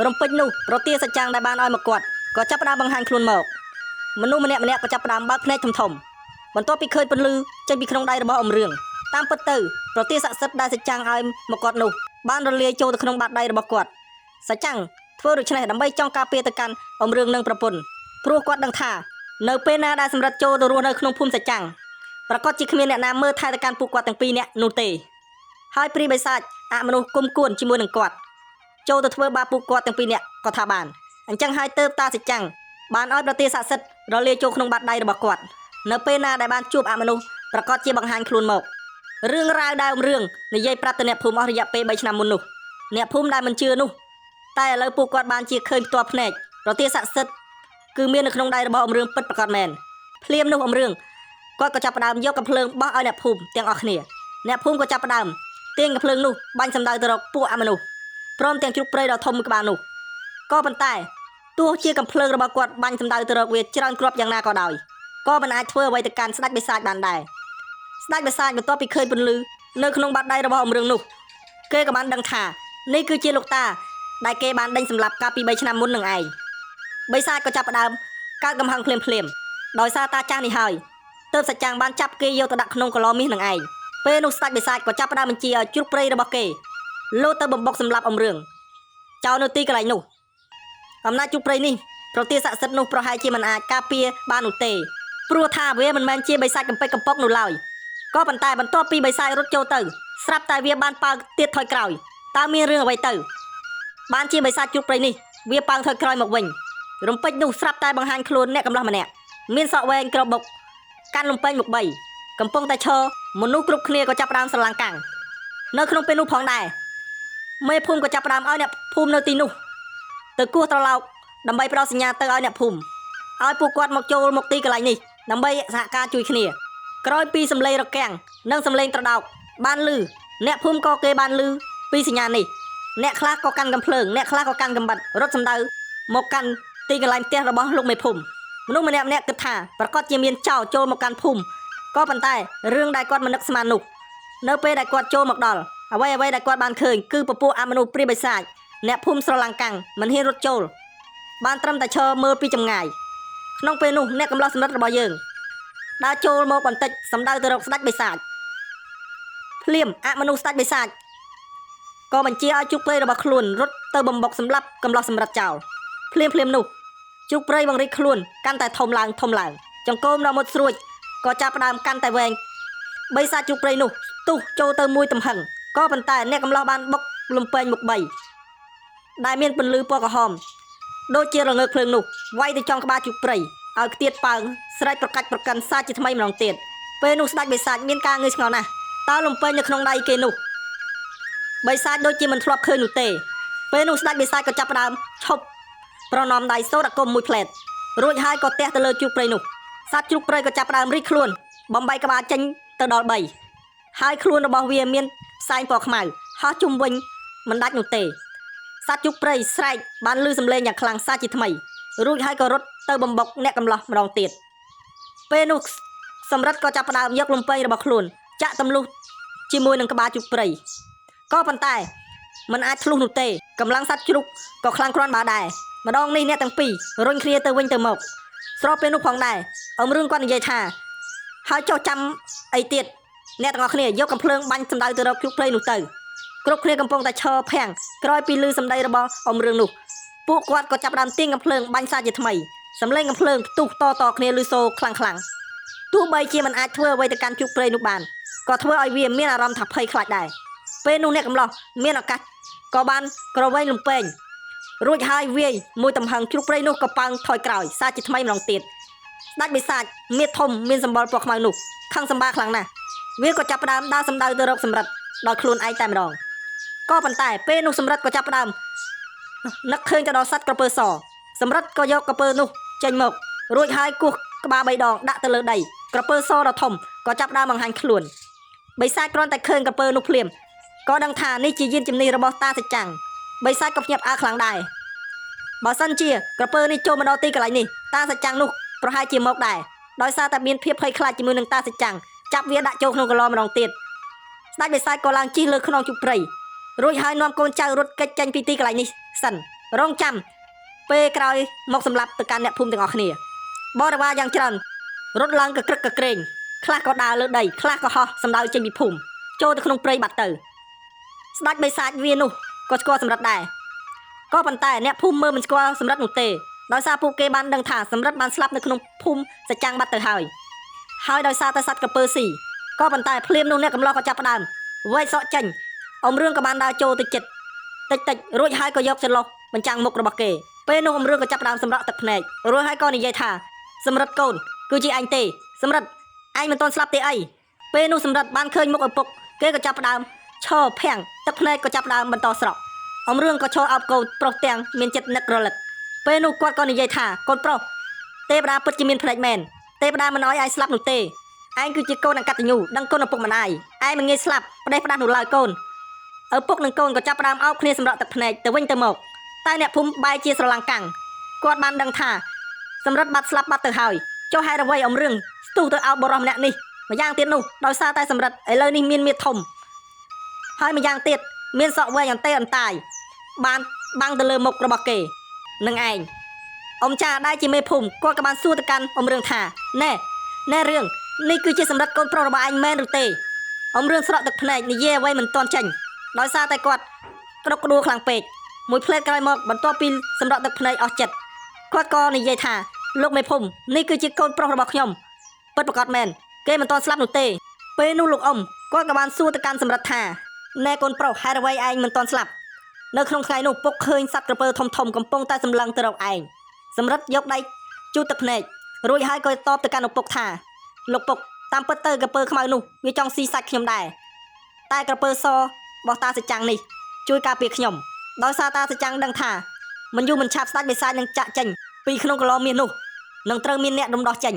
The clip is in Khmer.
រំពេចនោះប្រទាសច្ចាំងដែលបានឲ្យមកគាត់ក៏ចាប់ផ្ដើមបង្ហាញខ្លួនមកមនុស្សម្នាក់ៗក៏ចាប់ផ្ដើមបើកភ្នែកធំធំបន្ទាប់ពីឃើញពន្លឺចេញពីក្នុងដៃរបស់អមរឿងតាមពិតទៅប្រទាស័ក្តិសិទ្ធិដែលសច្ចាំងឲ្យមកគាត់នោះបានរលាយចូលទៅក្នុងបាតដៃរបស់គាត់សច្ចាំងធ្វើដូច្នេះដើម្បីចង់ការពារទៅកាន់អមរឿងនិងប្រពន្ធព្រោះគាត់ដឹងថានៅពេលណាដែលសម្រិតចូលទៅរស់នៅក្នុងភូមិសច្ចាំងប្រកាសជាគ្មានអ្នកណាមើលថែទៅកាន់ពួកគាត់ទាំងពីរនាក់នោះទេហើយព្រាយបិសាចអមនុស្សគុំគួនជាមួយនឹងគាត់ ចូលទៅធ្វើបាបពួកគាត់ទាំងពីរនាក់ក៏ថាបានអញ្ចឹងហើយទៅតាសច្ចាំងបានឲ្យប្រទេសស័ក្តិសិទ្ធិរលាយចូលក្នុងបាតដៃរបស់គាត់នៅពេលណាដែលបានជួបអមនុស្សប្រកាសជាបង្ហាញខ្លួនមករឿងរ៉ាវដែលអមរឿងនិយាយប្រាប់ទៅអ្នកភូមិអស់រយៈពេល3ឆ្នាំមុននោះអ្នកភូមិដែលមិនជឿនោះតែឥឡូវពួកគាត់បានជាឃើញផ្ទាល់ភ្នែកប្រទេសស័ក្តិសិទ្ធិគឺមាននៅក្នុងដៃរបស់អមរឿងពិតប្រាកដមែនភ្លាមនោះអមរឿងគាត់ក៏ចាប់ផ្ដើមយកកំភ្លើងបោះឲ្យអ្នកភូមិទាំងអស់គ្នាអ្នកភូមិក៏ចាប់ផ្ដើមទាញកំភ្លើងនោះបាញ់សម្ដៅទៅរកពួកអមនុស្ស ព្រមទាំងជ្រូកព្រៃដ៏ធំមួយក្បាលនោះក៏ប៉ុន្តែទោះជាកំភ្លើងរបស់គាត់បាញ់សម្ដៅទៅរកវាច្រើនគ្រាប់យ៉ាងណាក៏ដោយក៏មិនអាចធ្វើអ្វីទៅកាន់ស្ដេចបិសាចបានដែរស្ដេចបិសាចបន្ទាប់ពីឃើញពន្លឺនៅក្នុងបាតដៃរបស់អមរឿងនោះគេក៏បានដឹងថានេះគឺជាលោកតាដែលគេបានដេញសម្លាប់កាលពី3ឆ្នាំមុននឹងឯងបិសាចក៏ចាប់ផ្ដើមកើតកំហឹងភ្លាមភ្លាមៗដោយសារតាចាស់នេះហើយទើបសច្ចាំងបានចាប់គេយកទៅដាក់ក្នុងកឡមាសនឹងឯងពេលនោះស្ដេចបិសាចក៏ចាប់ផ្ដើមបញ្ជាឲ្យជ្រូកព្រៃរបស់គេលោតទៅបំបុកសម្លាប់អមរឿង ចោលនៅទីកន្លែងនោះអំណាចជុកព្រៃនេះប្រទាស័ក្តិសិទ្ធិនោះប្រហែលជាមិនអាចការពារបាននោះទេព្រោះថាវាមិនមែនជាបិសាចកំពេចកំប៉ុកនោះឡើយក៏ប៉ុន្តែបន្ទាប់ពីបិសាចរត់ចូលទៅស្រាប់តែវាបានប៉ើងទៀតថយក្រោយតើមានរឿងអ្វីទៅបានជាបិសាចជុកព្រៃនេះវាប៉ើងថយក្រោយមកវិញរំពេចនោះស្រាប់តែបង្ហាញខ្លួនអ្នកកំឡោះម្នាក់មានសក់វែងក្របបុកកាន់លំពេងមុខបីកំពុងតែឈរមនុស្សគ្រប់គ្នាក៏ចាប់ផ្ដើមស្រឡាំងកាំងនៅក្នុងពេលនោះផងដែរ មេភូមិក៏ចាប់ផ្ដើមឲ្យអ្នកភូមិនៅទីនោះទៅគោះត្រឡោកដើម្បីផ្ដល់សញ្ញាទៅឲ្យអ្នកភូមិឲ្យពួកគាត់មកចូលមកទីកន្លែងនេះដើម្បីសហការជួយគ្នាក្រោយពីសម្លេងរកាំងនិងសម្លេងត្រដោកបានលឺអ្នកភូមិក៏គេបានលឺពីសញ្ញានេះអ្នកខ្លះក៏កាន់កំភ្លើងអ្នកខ្លះក៏កាន់កំបិតរត់សម្ដៅមកកាន់ទីកន្លែងផ្ទះរបស់លោកមេភូមិមនុស្សម្នាក់ៗគិតថាប្រកាសជាមានចោរចូលមកកាន់ភូមិក៏ប៉ុន្តែរឿងដែលគាត់មិននឹកស្មាននោះ នៅពេលដែលគាត់ចូលមកដល់អ្វីអ្វីដែលគាត់បានឃើញគឺពពួកអមនុស្សព្រាយបិសាចអ្នកភូមិស្រឡាំងកាំងមិនហ៊ានរត់ចូលបានត្រឹមតែឈរមើលពីចម្ងាយក្នុងពេលនោះអ្នកកំឡោះសម្រិតរបស់យើងដើរចូលមកបន្តិចសម្ដៅទៅរកស្ដេចបិសាចភ្លាមអមនុស្សស្ដេចបិសាចក៏បញ្ជាឲ្យជ្រូកព្រៃរបស់ខ្លួនរត់ទៅបំបុកសម្លាប់កំឡោះសម្រិតចោលភ្លាមភ្លាមនោះជ្រូកព្រៃបង្រិចខ្លួនកាន់តែធំឡើងធំឡើងចង្កូមដ៏មុតស្រួចក៏ចាប់ផ្ដើមកាន់តែវែង បិសាចជ្រូកព្រៃនោះស្ទុះចូលទៅមួយទំហឹងក៏ប៉ុន្តែអ្នកកំឡោះបានបុកលំពេងមុខបីដែលមានពន្លឺពណ៌ក្រហមដូចជារងើកភ្លើងនោះវាយទៅចំក្បាលជ្រូកព្រៃឲ្យខ្ទាតប៉ើងស្រែកប្រកាច់ប្រកិនសាជាថ្មីម្ដងទៀតពេលនោះស្ដេចបិសាចមានការងឿងឆ្ងល់ណាស់តើលំពេងនៅក្នុងដៃគេនោះបិសាចដូចជាមិនធ្លាប់ឃើញនោះទេពេលនោះស្ដេចបិសាចក៏ចាប់ផ្ដើមឈប់ប្រណំដៃសូត្រអាគមមួយផ្លែតរួចហើយក៏ទះទៅលើជ្រូកព្រៃនោះសត្វជ្រូកព្រៃក៏ចាប់ផ្ដើមរីកខ្លួនបំបីក្បាលចេញទៅដល់3 ហើយខ្លួនរបស់វាមានផ្សែងពណ៌ខ្មៅហោះជុំវិញមិនដាច់នោះទេសត្វជ្រូកព្រៃស្រែកបានលឺសំឡេងយ៉ាងខ្លាំងសាជាថ្មីរួចហើយក៏រត់ទៅបំបុកអ្នកកំឡោះម្ដងទៀតពេលនោះសម្រិតក៏ចាប់ផ្ដើមយកលំពេងរបស់ខ្លួនចាក់ទម្លុះជាមួយនឹងក្បាលជ្រូកព្រៃក៏ប៉ុន្តែมันអាចធ្លុះនោះទេកម្លាំងសត្វជ្រូកក៏ខ្លាំងគ្រាន់បើដែរម្ដងនេះអ្នកទាំងពីររុញគ្នាទៅវិញទៅមកស្របពេលនោះផងដែរអមរឿងគាត់និយាយថាហើយចុះចាំអីទៀត អ្នកទាំងអស់គ្នាយកកំភ្លើងបាញ់សម្ដៅទៅរកជ្រូកព្រៃនោះទៅគ្រប់គ្នាកំពុងតែឈរភាំងក្រោយពីលឺសម្ដីរបស់អមរឿងនោះពួកគាត់ក៏ចាប់ផ្ដើមទាញកំភ្លើងបាញ់សាជាថ្មីសម្លេងកំភ្លើងផ្ទុះតតគ្នាលឺសូរខ្លាំងខ្លាំងទោះបីជាមិនអាចធ្វើអ្វីទៅកាន់ជ្រូកព្រៃនោះបានក៏ធ្វើឲ្យវាមានអារម្មណ៍ថាភ័យខ្លាចដែរពេលនោះអ្នកកំឡោះមានឱកាសក៏បានក្រវែងលំពេងរួចហើយវាយមួយទំហឹងជ្រូកព្រៃនោះក៏ប៉ើងថយក្រោយសាជាថ្មីម្ដងទៀតស្ដេចបិសាចមៀតធំមានសម្បុរពណ៌ខ្មៅនោះខឹងសម្បាខ្លាំងណាស់ វាក៏ចាប់ផ្ដើមដើរសម្ដៅទៅរកសម្រិតដោយខ្លួនឯងតែម្ដងក៏ប៉ុន្តែពេលនោះសម្រិតក៏ចាប់ផ្ដើមនឹកឃើញទៅដល់សត្វក្រពើសសម្រិតក៏យកក្រពើនោះចេញមករួចហើយគោះក្បាលបីដងដាក់ទៅលើដីក្រពើសដ៏ធំក៏ចាប់ផ្ដើមបង្ហាញខ្លួនបិសាចគ្រាន់តែឃើញក្រពើនោះភ្លាមក៏ដឹងថានេះជាយានជំនិះរបស់តាសច្ចាំងបិសាចក៏ភ្ញាក់ផ្អើលខ្លាំងដែរបើសិនជាក្រពើនេះចូលមកដល់ទីកន្លែងនេះតាសច្ចាំងនោះប្រហែលជាមកដែរដោយសារតែមានភាពភ័យខ្លាចជាមួយនឹងតាសច្ចាំង ចាប់វាដាក់ចូលក្នុងកន្លម្ដងទៀតស្ដេចបិសាចក៏ឡើងជិះលើខ្នងជុកព្រៃរួចហើយនាំកូនចៅរត់គេចចេញពីទីកន្លែងនេះសិន រងចាំពេលក្រោយមកសម្លាប់ទៅកាន់អ្នកភូមិទាំងអស់គ្នាបរិវារយ៉ាងច្រើនរត់ឡើងកក្រឹកកក្រែងខ្លះក៏ដើរលើដីខ្លះក៏ហោះសម្ដៅចេញពីភូមិចូលទៅក្នុងព្រៃបាត់ទៅស្ដេចបិសាចវានោះក៏ស្គាល់សម្រិតដែរក៏ប៉ុន្តែអ្នកភូមិមើលមិនស្គាល់សម្រិតនោះទេដោយសារពួកគេបានដឹងថាសម្រិតបានស្លាប់នៅក្នុងភូមិសច្ចាំងបាត់ទៅហើយហើយដោយសារតែសត្វក្រពើស៊ីក៏ប៉ុន្តែភ្លាមនោះអ្នកកំឡោះក៏ចាប់ផ្ដើមវែកសក់ចេញអមរឿងក៏បានដើរចូលទៅចិត្តតិចតិចរួចហើយក៏យកចន្លោះបញ្ចាំងមុខរបស់គេពេលនោះអមរឿងក៏ចាប់ផ្ដើមសម្រក់ទឹកភ្នែករួចហើយក៏និយាយថាសម្រិតកូនគឺជាអញទេសម្រិតឯងមិនទាន់ស្លាប់ទេអីពេលនោះសម្រិតបានឃើញមុខឪពុកគេក៏ចាប់ផ្ដើមឈរភាំងទឹកភ្នែកក៏ចាប់ផ្ដើមបន្តស្រក់អមរឿងក៏ឈរអោបកូនប្រុសទាំងមានចិត្តនឹករលឹកពេលនោះគាត់ក៏និយាយថាកូនប្រុសទេវតាពិតជាមានភ្នែកមែនទេវតាមិនអោយឯងស្លាប់នោះទេឯងគឺជាកូនអកតញ្ញូដឹងគុណឪពុកម្ដាយឯងមិនងាយស្លាប់ផ្ដេសផ្ដាស់នោះឡើយកូនឪពុកនិងកូនក៏ចាប់ផ្ដើមអោបគ្នាសម្រក់ទឹកភ្នែកទៅវិញទៅមកតែអ្នកភូមិបែរជាស្រឡាំងកាំងគាត់បានដឹងថាសម្រិតបាត់ស្លាប់បាត់ទៅហើយចុះហេតុអ្វីអំរឿងស្ទុះទៅអោបបុរសម្នាក់នេះម្យ៉ាងទៀតនោះដោយសារតែសម្រិតឥឡូវនេះមានមាឌធំហើយម្យ៉ាងទៀតមានសក់វែងអន្ទេអន្តាយបានបាំងទៅលើមុខរបស់គេនឹងឯងអ៊ំចាដែលជាមេភូមិគាត់ក៏បានសួរទៅកាន់អំរឿងថាណែណែរឿងនេះគឺជាសម្រិតកូនប្រុសរបស់ឯងមែនឬទេអំរឿងស្រក់ទឹកភ្នែកនិយាយអ្វីមិនទាន់ចេញដោយសារតែគាត់ក្តុកក្តួលខ្លាំងពេកមួយផ្លែតក្រោយមកបន្ទាប់ពីសម្រក់ទឹកភ្នែកអស់ចិត្តគាត់ក៏និយាយថាលោកមេភូមិនេះគឺជាកូនប្រុសរបស់ខ្ញុំពិតប្រាកដមែនគេមិនទាន់ស្លាប់នោះទេពេលនោះលោកអ៊ំគាត់ក៏បានសួរទៅកាន់សម្រិតថាណែកូនប្រុសហេតុអ្វីឯងមិនទាន់ស្លាប់នៅក្នុងថ្ងៃនោះពុកឃើញសត្វក្រពើធំធំកំពុងតែសម្លឹងទៅរកឯងសម្រិតយកដៃជូតទឹកភ្នែករួចហើយក៏តបទៅកាន់ឪពុកថាលោកពុកតាមពិតទៅក្រពើខ្មៅនោះវាចង់ស៊ីសាច់ខ្ញុំដែរតែក្រពើសរបស់តាសច្ចាំងនេះជួយការពារខ្ញុំដោយសារតាសច្ចាំងដឹងថាមិនយូរមិនឆាប់ស្ដេចបិសាចនឹងចាក់ចេញពីក្នុងកន្លងមាសនោះនឹងត្រូវមានអ្នករំដោះចេញ